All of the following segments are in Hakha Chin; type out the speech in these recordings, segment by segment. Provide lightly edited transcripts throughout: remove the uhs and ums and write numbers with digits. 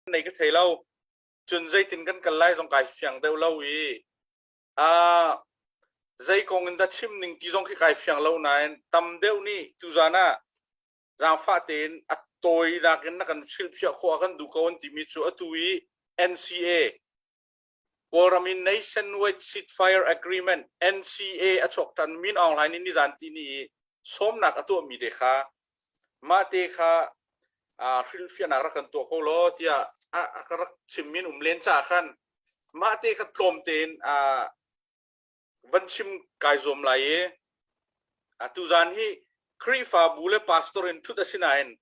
nei ka thei lo. Cun zeitin kan kal lai zong kai fiang deuh lo i uh, zei kong in dah chim ning ti zong khi kai fiang lo nain tam deuh nih tuzan ah zaangfah tein a tawinak in na kan hrilhfiah khawh a kan duh ko an timi cu atu i NCA Kawlram in Nationwide Ceasefire Agreement NCA a chuak ṭan Min Aung Hlaing nih nizan ti ni i sawmnak a tuahmi te kha mah te kha hrilhfiahnak rak kan tuah ko law tiah a ka rak chimmi an um len caah khan mah te kha tlawm tein van chim kai zuam lai i tuzan hi Khrihfabu le pastor in ṭhut a si nain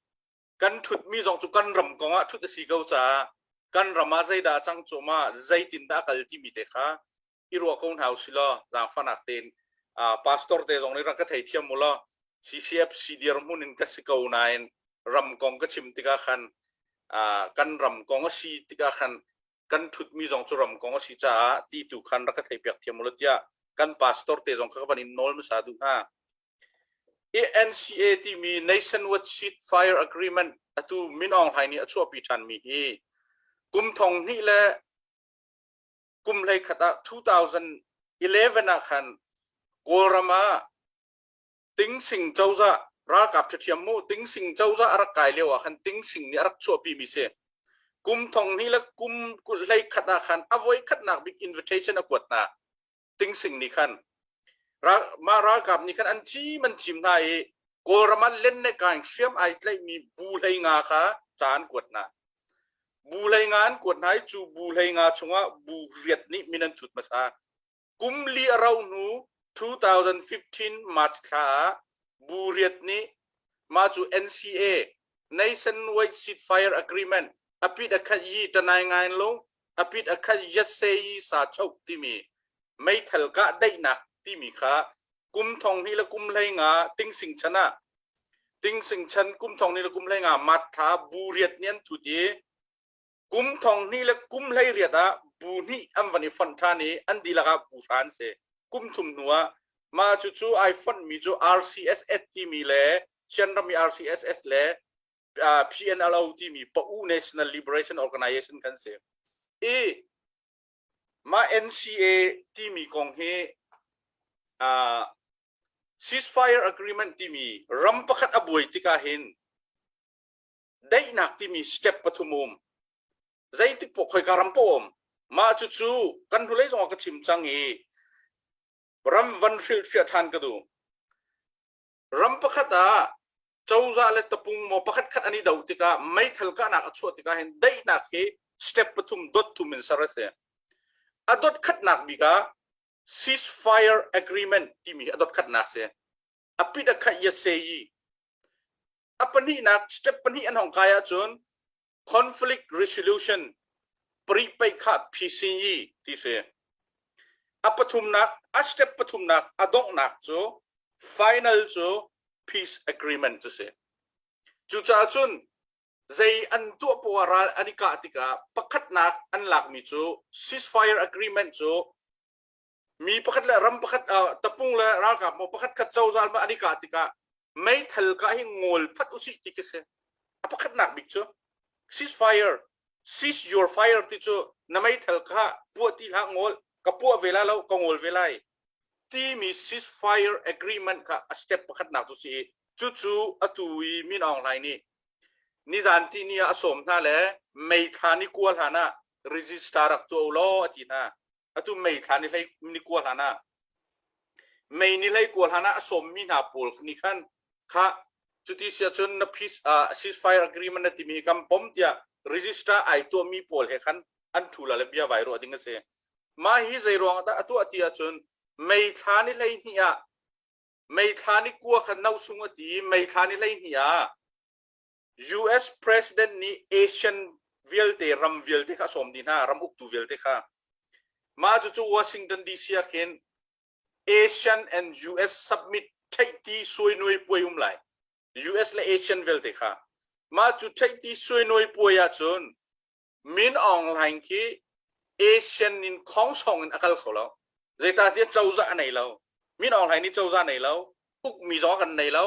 kan ṭhutmi zong cu kan ram kong ah ṭhut a si ko caah kan ram ah zeidah a cang cuahmah zeitindah a kal timi te kha i ruah ko hna usih law zaangfahnak tein pastor te zong nih rak ka theithiam u law CCFC dirhmun in ka si ko nain ram kong ka chim tikah khan kan ram kong a si tikah khan kan ṭhutmi zong cu ram kong a si caah ti tu khan rak ka theihpiak thiam u law tiah kan pastor te zong kha ka van in nawl hmasa duh hna. NCA timi Nationwide Ceasefire Agreement atu Min Aung Hlaing nih a chuahpi ṭhanmi hi kum thong hnih le kum 11 ah 2011 ah khan Kawlram ah Tingsing cozah ralkap ṭhathiam mu Tingsing cozah a rak kai lio ah khan Tingsing nih a rak chuahpi mi si. Kum thong hnih le kum 11 ah khan a voi khatnak bik invitation a kuat hna. Tingsing nih khan mah ralkap nih khan an thim an thim hna i Kawlram ah len le kaing hriam ai tlaihmi bu 15 kha ca an kuat hna. Bu 15 an kuat hna i cu bu 15 chungah bu riat nih min an thut hmasa. Kum li a rauh hnu 2015 March thla ah bu riat nih mah cu NCA Nationwide Ceasefire Agreement apit a khat yi tanai ngain lo apit a khat yatseyi sa chok timi meithal kah daihnak timi kha kum thong hnih le kum 15 tingsing chan ah tingsing chan kum thong hnih le kum 15 mat thla bu riat nih an thut i kum thong hnih le kum 18 ah bu hnih an van i fonh ṭhan i an dihlak ah bu hra an si kum thum hnu ah mah cu cu ai fonh mi cu RCSS timi le Sianram i RCSS le PNLO timi Pa'u National Liberation Organization kan si. I mah NCA timi kong hi uh, ceasefire agreement timi ram pakhat a buai tikah hin daihnak timi step pathum um zeitik poh khoika ram poh um mah cu cu kan hnulei zong ah ka chim cang i ram van hrilhfiah ṭhan ka duh ram pakhat ah cozah le tapung maw pakhat khat an i do tikah meithal kahnak a chuah tikah hin daihnak hi step pathum dot thum in ser a si. A dot khatnak bik ah ceasefire agreement timi a dot khatnak si. A pit a khat yatseyi. A pahnihnak step pahnih an hong kai ahcun conflict resolution paripaih kha PCE ti si. A pathumnak a step pathumnak a donghnak cu final cu peace agreement cu si. Cucaah cun zei an tuah poah ral an i kah tikah pakhatnak an lakmi cu ceasefire agreement cu mi pakhat le ram pakhat tapung le ralkap maw pakhat khat cozah ma an i kah tikah meithal kah hi ngawl phat usih ti khi si a pakhatnak bik cu ceasefire cease your fire ti cu na meithal kha puah ti hlah ngawl ka puah ve lai lo ka ngawl ve lai timi ceasefire agreement kha a step pakhatnak cu si i cucu atu i Min Aung Hlaing nih nizan ti ni ah a sawm hna le May thla ni kua hlan ah register rak tuah u law a ti hna atu May thla ni hlei ni kua hlan ah May ni hlei kua hlan ah a sawmmi hna pawl nih khan kha cuti si ahcun na peace uh, ceasefire agreement na timi kan pom tiah register ai tuahmi pawl he khan an thu la le bia vai ruah ding a si mah hi zei ruang dah a tuah ti ahcun May thla ni 12 ah May thla ni kua khan no sung a ti May thla ni 12 ah US President nih Asian vialte ram vialte kha a sawm dih hna ram uktu vialte kha mah cucu Washington DC ah khin ASEAN and US summit theihti suainuai puai um lai US le ASEAN vialte kha mah cu theihti suainuai puai ahcun Min Aung Hlaing khi ASEAN in khongsong in a kal kho lo zeicahtiah cozah a nei lo Min Aung Hlaing nih cozah a nei lo ukmi zong a kan nei lo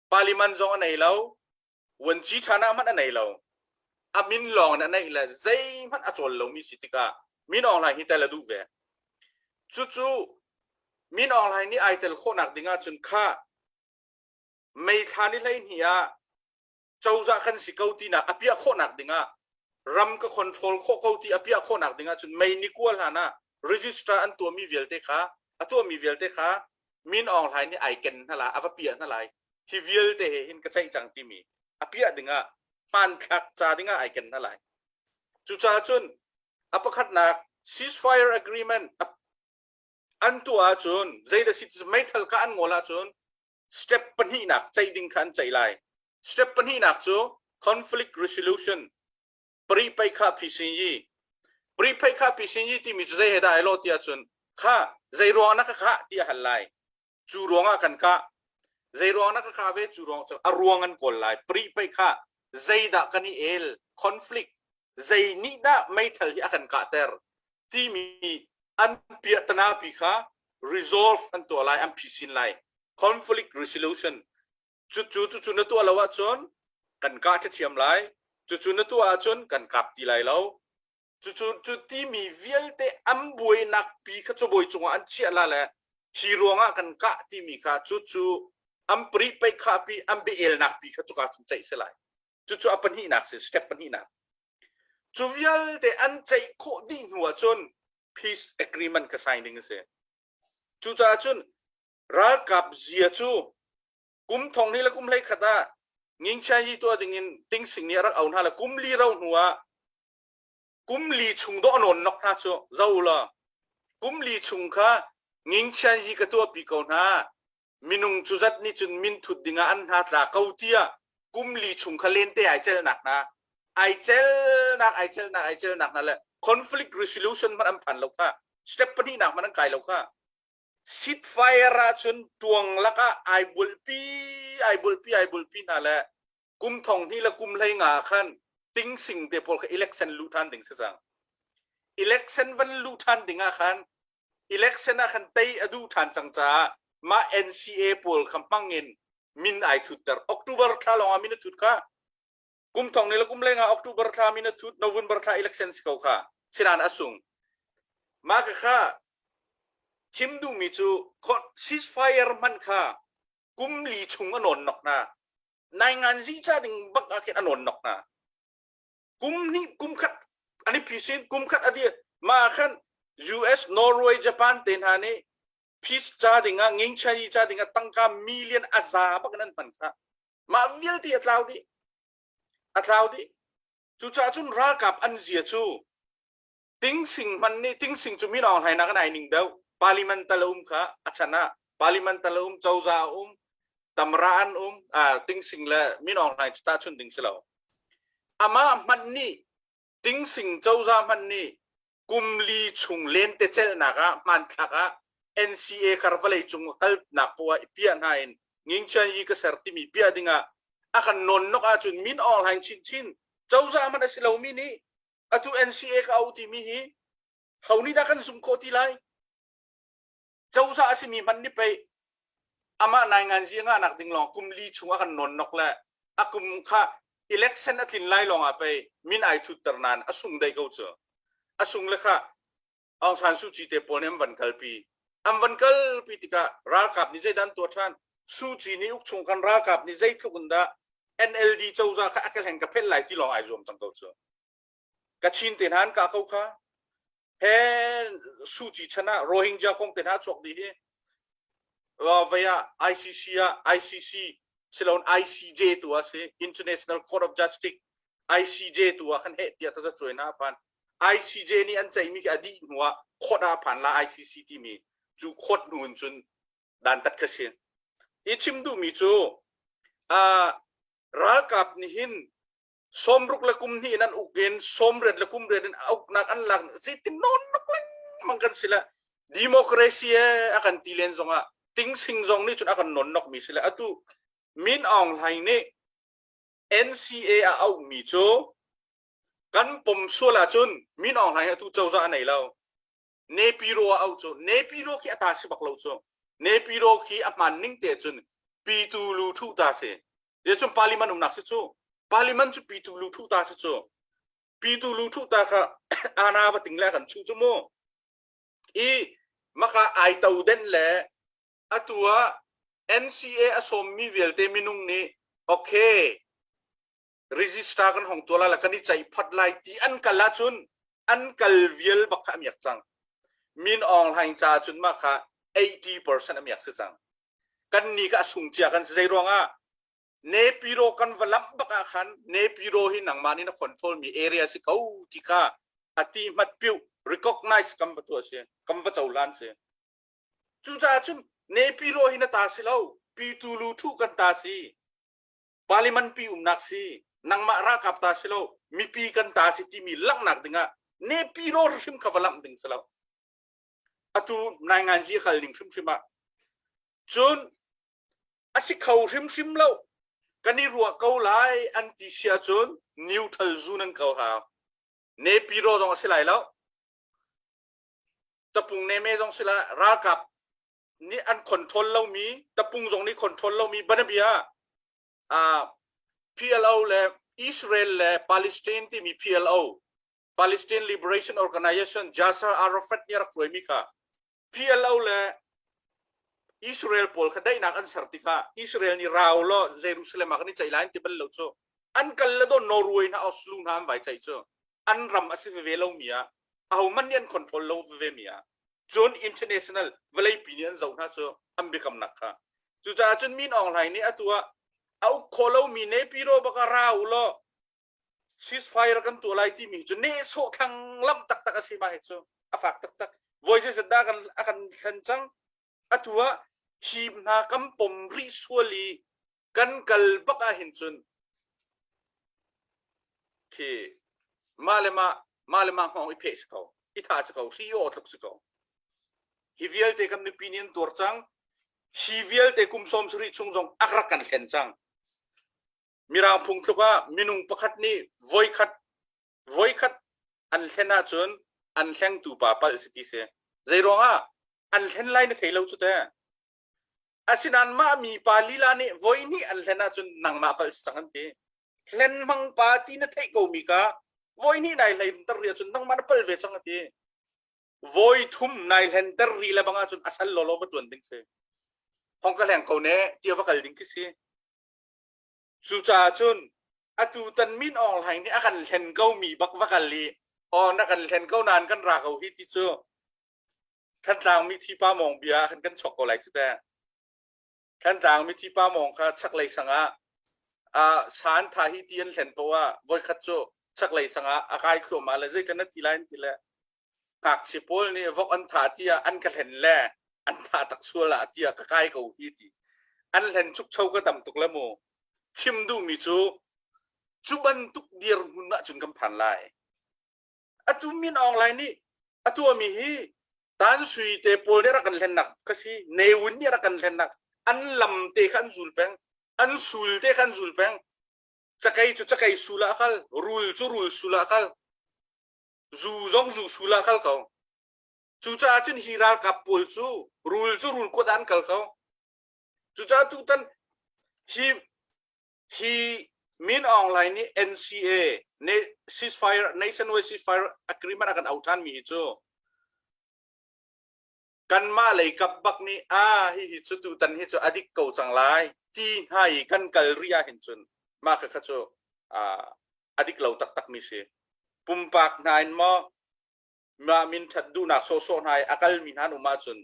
parliament zong a nei lo vuanci ṭha hmanh a nei lo. A min lawng in a neih le zeihmanh a cawl lomi si tikah Min Aung Hlaing hi tel a duh ve. Cucu Min Aung Hlaing nih ai tel khawhnak ding ahcun kha May thla ni 12 ah cozah kan si ko tinak a piah khawhnak ding ah ram ka control khawh ko ti a piah khawhnak ding ahcun May ni kua hlan ah register an tuahmi vialte kha a tuahmi vialte kha Min Aung Hlaing nih ai ken hna lai a va piah hna lai hi vialte he hin ka ceih cang timi a piah ding ah hmanthlak ca ding ah ai ken hna lai cucaah cun a pakhatnak ceasefire agreement an tuah ahcun zeidah si meithal kha an ngol ahcun step pahnihnak ceih ding kha an ceih lai step pahnihnak cu conflict resolution pari pei kha phisin yi pari pei kha phisin yi timi cu zei he dah ai lo ti ahcun kha zei ruang na ka khah ti a hal lai cu ruangah kan kah zei ruang na ka kah ve cu ruang cu a ruang an kawl lai pari pei kha zeidah kan i el conflict zei nih dah meithal hi a kan kahter timi an piahtana pi kha resolve an tuah lai an phisin lai conflict resolution cucu cucu na tuah lo ahcun kan kah thiam lai cucu na tuah ahcun kan kap ti lai lo cucu cu timi vialte an buainak pi kha cabuai cungah an chiah la le hi ruangah kan kah timi kha cucu an pri pei kha pi an biaelnak pi kha cuka cun ceih si lai cucu a pahnihnak si step pahnihnak cu vialte an ceih khawh dih hnu ahcun peace agreement ka sign ding a si cucaah cun ralkap zia cu kum thong ni le kum hlei khat ah ngingchia yi tuah ding in tingsing nih a rak au hna le kum li ro hnu ah kum li chung dawh nawn nok hna cu zo la kum li chung kha ngingchian yi ka tuah pi ko hna minung cu zat nih cun min thut dingah an hna tla ko tiah kum li chung kha lente ai celnak hna ai celnak ai celnak ai celnak hna le conflict resolution hmanh an phan lo kha step pahnihnak hmanh an kai lo kha sit fire ah cun tuang lakah ai bulpi ai bulpi ai bulpi hna le kum thong hnih le kum hlei nga khan ting sing te pawl kha election luh than ding si cang election van luh than ding ah khan election ah khan tei a duh ṭhan cang caah mah NCA pawl kha hmang in min ai thutter. October thla lawng ah min a thut kha. Kum thong ni le kum leng ah October thla min a thut, November thla election si ko kha. Sinan a sung. Mah ka kha chim duhmi cu ceasefire hman kha kum li chung a nawn nok hna. Nai ngan zi ca ding bak ah khin a nawn nok hna. Kum hnih kum khat an i phisin kum khat a dir mah khan US Norway Japan te hna nih peace ca dingah ngingchai ca dingah tangka million a za bak in an hman kha mah vialte a tlau dih a tlau dih cucaah cun ralkap an zia cu tingsing hman nih tingsing cu min Aung Hlaing nak an ai ning deuh parliament tal a um kha a chan ah parliament tal a um cozah a um tamra an um tingsing le min Aung Hlaing cu tahchun ding si lo amah hmanh nih tingsing cozah hmanh nih kum li chung lente celhnak ah hmanthlak ah NCA kar vawlei cung kalnak poah i piah hna in ngingchian yi ka ser timi piah dingah a kan nawn nok ahcun min Aung Hlaing chinchin cozah hmanh a si lomi nih atu NCA ka au timi hi ho nih dah kan zumh khawh ti lai cozah a simi hmanh nih pei amah naingan zi ngah nak ding lawng kum li chung a kan nawn nok le a kum kha election a tlin lai lawng ah pei min ai thutter nan a sung dei ko cu a sung le kha Aung San Suu Kyi te pawl nih an van kalpi an van kalpi tikah ralkap nih zeidah an tuah ṭhan Suu Kyi nih uk chung kan ralkap nih zeitluk in dah NLD cozah kha a ka hleng ka phelh lai ti lawng ai zuam cang ko cu Kachin te hna an kah ko kha he Suu Kyi chan ah Rohingya kong te hna chuak dih hi vei ah ICC ah ICC siloin ICJ tu ah si International Court of Justice ICJ tu ah khan heh tiah taza cuai hna phan ICJ nih an ceihmi khi a dih hnu ah court ah phan la ICC timi cu court hnu in cun dantat kha si i chim duhmi cu ralkap nih hin sawmruk le kum hnih in an uk in sawmriat le kum riat in a uknak an lak zeitin nawn nak lengmang kan si le democracy e a kan ti len zongah tingsing zong nih cun a kan nawn nok mi si le atu Min Aung Hlaing nih NCA a auhmi cu kan pom sual ahcun Min Aung Hlaing atu cozah a nei lo. Nepiro a auh cu Nepiro khi a ta si bak lo cu. Nepiro khi a hmaan ning te cun pitu lu thuh ta si. Cun parliament umnak si cu. Parliament cu pitu lu thuh ta si cu. Pitu lu thuh ta kha ana va ting le kan chuh cu mu. I maka ai to den le atu ah NCA a sawmmi vialte minung nih okay register kan hong tuah lai la kan i ceih phot lai ti an kal ahcun an kal vial bak kha a miak cang. Min Aung Hlaing ca cun mah kha 80% a miak si cang. Kan ni ka a sung cia kan si zei ruangah Nepiro kan va lamh bak ah khan Nepiro hi nangmah nih na control mi area si ko ti kha a ti hmat piu recognize kan va tuah si kan va cohlan si. Cucaah cun Nepiro hi na ta si lo Pitu lu thu kan ta si Parliament pi umnak si nangmah ralkap ta si lo mipi kan ta si timi langhnak dingah Nepiro hrim kha va lamh ding si lo. Atu nainganzi kal ning hrimhrim ah cun a si kho hrimhrim lo kan i ruah ko lai an ti si ahcun neutral zone an ko hau Nepiro zong a si lai lo tapung neme zong si la ralkap nih an control lomi tapung zong nih control lomi banabia uh, PLO le Israel le Palestine timi PLO Palestine Liberation Organization Yasser Arafat nih rak hruaimi kha PLO le Israel pawl kha daihnak an ser tikah Israel nih rau law Jerusalem ah kan i ceih lai an ti bal lo cu an kal le don Norway hna Oslo hna an vai ceih cu an ram a si veve lomi ah ahohmanh nih an control lo veve mi ah cun international vawleipi nih an zoh hna cu an biakamnak kha cucaah cun Min Aung Hlaing nih atu ah a uk khawh lomi Nepiro baka rau law ceasefire kan tuah lai timi cu nehsawh thlang lamh taktak a si ma hi cu a fak taktak voi zeizat dah kan a kan thlen cang atu ah hi hna kan pom rih sual i kan kal bak ah hin cun khi mah le mah mah le mah hngawng i pheh si ko i tha si ko hri aw tluk si ko hi vialte kan mipi nih an tuar cang hi vialte kum sawm sarih chung zong a rak kan thlen cang Mirang phungthluk ah minung pakhat nih voikhat voikhat an hlen ahcun an hlengtu pa palh si ti si. Zei ruangah an hlen lai na thei lo cu te. Asinain mah mi pa lila nih voi hnih an hlen ahcun nangmah palh si cang an ti. Hlen hmang pa ti na theih ko mi ka voi hnih nai hlei ter ri ahcun nangmah na pal ve cang a ti. Voi thum nai hlen ter ri le bang ahcun a sal lawlaw va tuan ding si. Hong ka hleng ko ne tia va kal ding khi si. Cucaah cun atu tan Min Aung Hlaing nih a kan hlen ko mi bak va kal i aw na kan hlen ko nain kan ra ko hi ti cu Thantlang mithi pa mawng bia khan kan chok ko lai cu teh. Thantlang mithi pa mawng kha chaklei sang ah uh, san tha hi ti an hlen poah ah voikhat cu chaklei sang ah a kai thluahmah le zeitan na ti lai an ti le ngakchia pawl nih vok an thah tiah an ka hlen le an thah tak sual ah tiah ka kai ko hi ti an hlen chukcho ka tam tuk le mu chim duhmi cu cu bantuk dirhmun ah cun kan phan lai atu Min Aung Hlaing nih a tuahmi hi Tan Sui te pawl nih rak kan hlennak ka si Ne Win nih rak kan hlennak an lam te kha an zul peng an sul te kha an zul peng cakei cu cakei sul ah kal rul cu rul sul ah kal zu zong zu sul ah kal ko. Cucaah cun hi ralkap pawl cu rul cu rul kuat ah an kal ko. Cucaah tutan hi hi Min Aung Hlaing nih NCA ceasefire nationwide ceasefire agreement a kan auh ṭhan mi hi cu kanmah lei kap bak nih a hihi cu tutan hi cu a dik ko cang lai ti hna i kan kal rih ah hin cun mah kha kha cu a dik lo taktak mi si pumpak hna in maw mah min ṭhat duhnak sawhsawh hna i a kalmi hna an um ahcun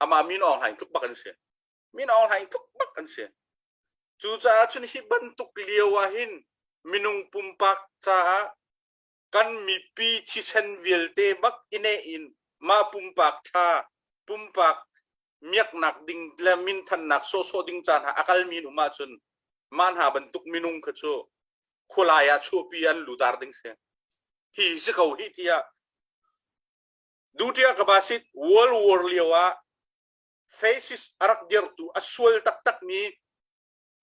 amah Min Aung Hlaing tluk bak an si Min Aung Hlaing tluk bak an si cucaah cun hi bantuk lio ah hin minung pumpak caah kan mipi thisen vialte bak i neh in mah pumpak ṭha pumpak miaknak ding le minthannak sawhsawh ding caan ah a kalmi an um ahcun mah hna bantuk minung kha cu khualai ah chuahpi an lutar ding si hi si ko hi tiah dutia ka basit World War lio ah fascist a rak dirtu a sual taktakmi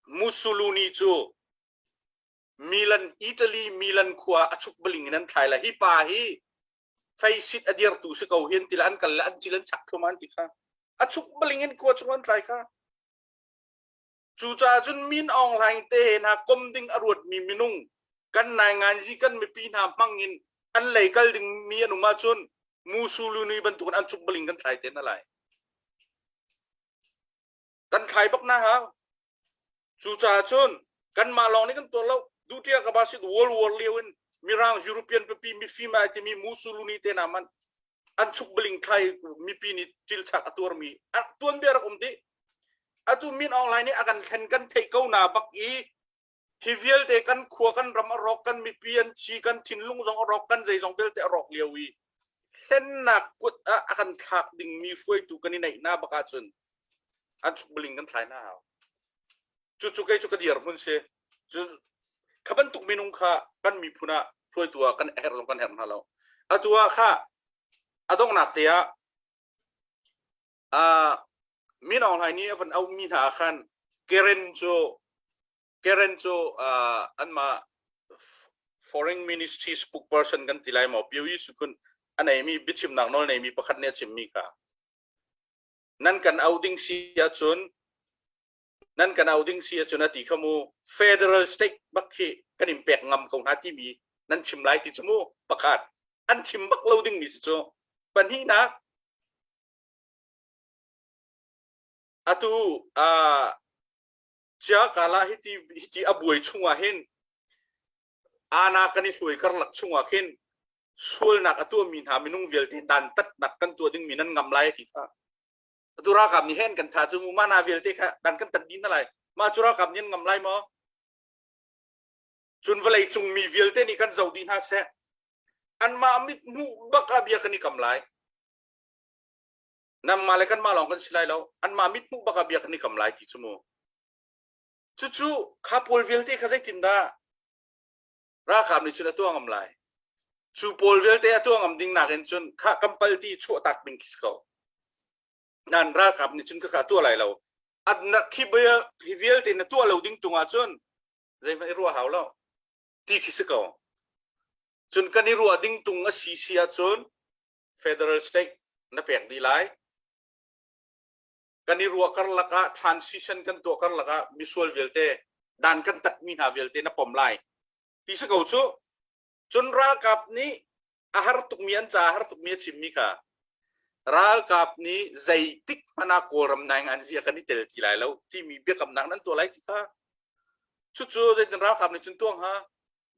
Mussolini cu Milan Italy Milan khua a chuk baling in an thlai la hi pa hi feisit a dirtu si ko hin tila an kal le an cil an chak thluam an ti kha a chuk baling in khua chung an tlai kha cucaah cun Min Aung Hlaing te he hna kom ding a ruatmi minung. Kan nainganzi kan mipi hna hmang in an lei kal ding mi an um ahcun Mussolini bantukin an cuk baling kan thlai te hna lai. Kan thlai bak na hau. Cucaah cun kanmah lawng nih kan tuah lo. Dutia ka basit World War lio in Mirang European pipi mifim ai timi Mussolini te hna man an chuk baling thlai mipi nih cilchak a tuarmi tuanbia rak um dih. Atu Min Aung Hlaing nih a kan thlen kan theih ko na bak i hi vialte kan khua kan ram a rawk kan mipi an thi kan thinlung zong a rawk kan zeizong vialte a rawk lio i hlennak kut ah a kan thlak dingmi hruaitu kan i neih na bak ahcun an chuk baling kan thlai na hau. Cucu kei cu ka dirhmun si. Cu kha bantuk minung kha kan miphun ah hruaitu ah kan herh zong kan herh hna lo. Atu ah kha a donghnak te ah uh, Min Aung Hlaing nih a van auhmi hna ah khan Karen cu Karen cu uh, anmah foreign ministry spokesperson kan ti lai maw Pyo Yi Sukun a neimi biachimnak nawl neimi pakhat nih a chimmi kha nan kan auh ding si ahcun nan kan auh ding si ahcun a ti kha mu federal state bak khi kan in pek ngam ko hna timi nan chim lai ti cu mu pakhat an chim bak lo ding mi si cu pahnihnak atu uh, chia kala hiti hiti a buai chungah hin ana kan i hluai karlak chungah khin sualnak a tuahmi hna minung vialte dantatnak kan tuah dingmi nan ngam lai ti kha atu ralkap nih hen kan tha cu mu mana vialte kha dan kan tat din na lai mah cu ralkap nih an ngam lai maw cun vawlei cung mi vialte nih kan zoh dih hna seh anmah mit hmuh bak ah bia kan i kam lai nanmah le kanmah lawng kan si lai lo anmah mit hmuh bak ah bia kan i kam lai ti cu mu cucu kha pawl vialte kha zeitindah ralkap nih cun a tuah ngam lai cu pawl vialte a tuah ngam ding nakin cun kha kan pal ti chuah tak ding khi si ko nan ralkap nih cun khakha tuah lai lo at na khi bia hi vialte na tuah lo ding tung ah cun zeihmanh i ruah hau lo ti khi si ko cun kan i ruah ding tung a si si ahcun federal state na pek dih lai kan i ruah karlak ah transition kan tuah karlak ah misual vialte dan kan tatmi hna vialte na pom lai ti si ko cu cun ralkap nih a har tukmi an ca har tukmi a chimmi kha ralkap nih zeitik hmanh ah kawlram naing an zia kan i tel ti lai lo timi biakamnak nan tuah lai ti kha cucu zeitin ralkap nih cun tuang ha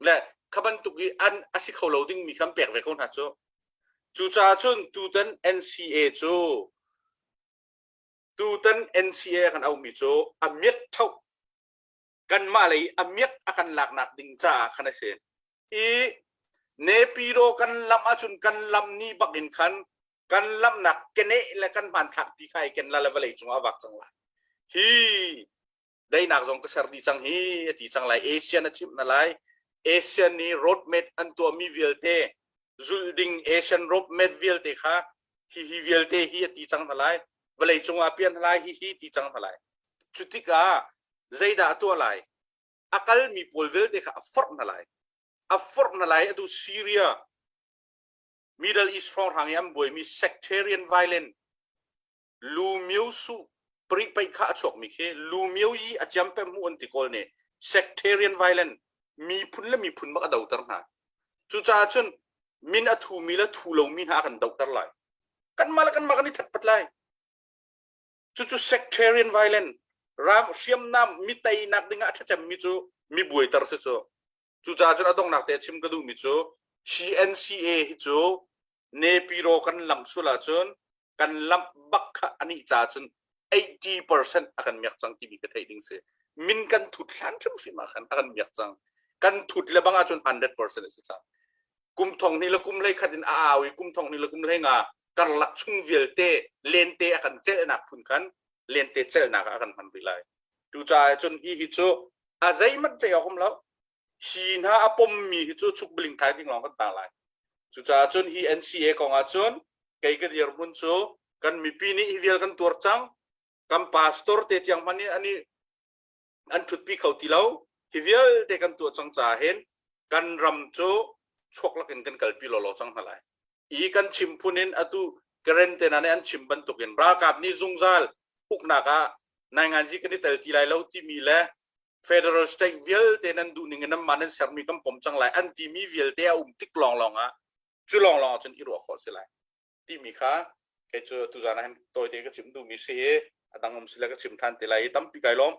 le kha bantuk i an a si kho lo dingmi kha an pek ve ko hna cu cucaah cun tutan NCA cu tutan NCA kan auhmi cu a miat tho kanmah lei a miak a kan laknak ding caah khan a si i Nepiro kan lam ahcun kan lam ni bak in khan kan lamnak keneh le kan hmanthlak ti kha i ken la le vawlei cungah a vak cang lai hi daihnak zong ka ser dih cang hi a ti cang lai ASEAN a chimh na lai ASEAN nih roadmap an tuahmi vialte zulh ding ASEAN roadmap vialte kha hi hi vialte hi a ti cang hna lai vawlei cung ah pian hna lai hi hi ti cang hna lai cu tikah zeidah a tuah lai a kalmi pawl vialte kha a forh hna lai a forh hna lai atu Syria Middle East hrawnghrang i an buaimi sectarian violence Lu Myo Su prik paih kha a chuakmi khi Lu Myo yi a ciam pem mu an ti kawl nih sectarian violence miphun le miphun bak a doter hna. Cucaah cun min a thumi le thu lomi hna a kan dohter lai. Kanmah le kanmah kan i thatpat lai. Cucu sectarian violence ram hriamnam mi teinak dingah a ṭhacemmi cu mi buaiter si cu. Cucaah cun a donghnak te a chim ka duhmi cu hi NCA hi cu Nepiro kan lam sual ahcun kan lamh bak kha anih ca cun 80% a kan miak cang timi ka theih ding si. Min kan thut hlan hrimhrim ah khan a kan miak cang. Kan thut le bang ahcun 100% a si cang. Kum thong hnih le kum hlei khat in a au i kum thong hnih le kum hlei nga karlak chung vialte lente a kan celhnak phun khan lente celhnak ah a kan hman rih lai. Cucaah cun hi hi cu a zeihmanh ceih awk um lo. Hi hna a pommi hi cu chukbiling thai ding lawng kan tang lai. Cucaah cun hi NCA kong ah cun kei ka dirhmun cu kan mipi nih hi vial kan tuar cang. Kan pastor te tiang hmanh nih an i an ṭhutpi kho ti lo. Hi vialte kan tuah cang caah hin kan ram cu chuak lakin kan kalpi lawlaw cang hna lai. I kan chim phun in atu Karen te hna nih an chim bantukin ralkap nih zungzal uknak ah nainganzi kan i tel ti lai lo timi le Federal state vialte nan duh ning in nan mah nan sermi kan pom cang lai an timi vialte a um tik lawnglawng ah cu lawnglawng ah cun i ruah khawh si lai timi kha kei cu tuzan ah hin tawite ka chim duhmi si i a dang um sile ka chim than te lai i tampi kai lawm.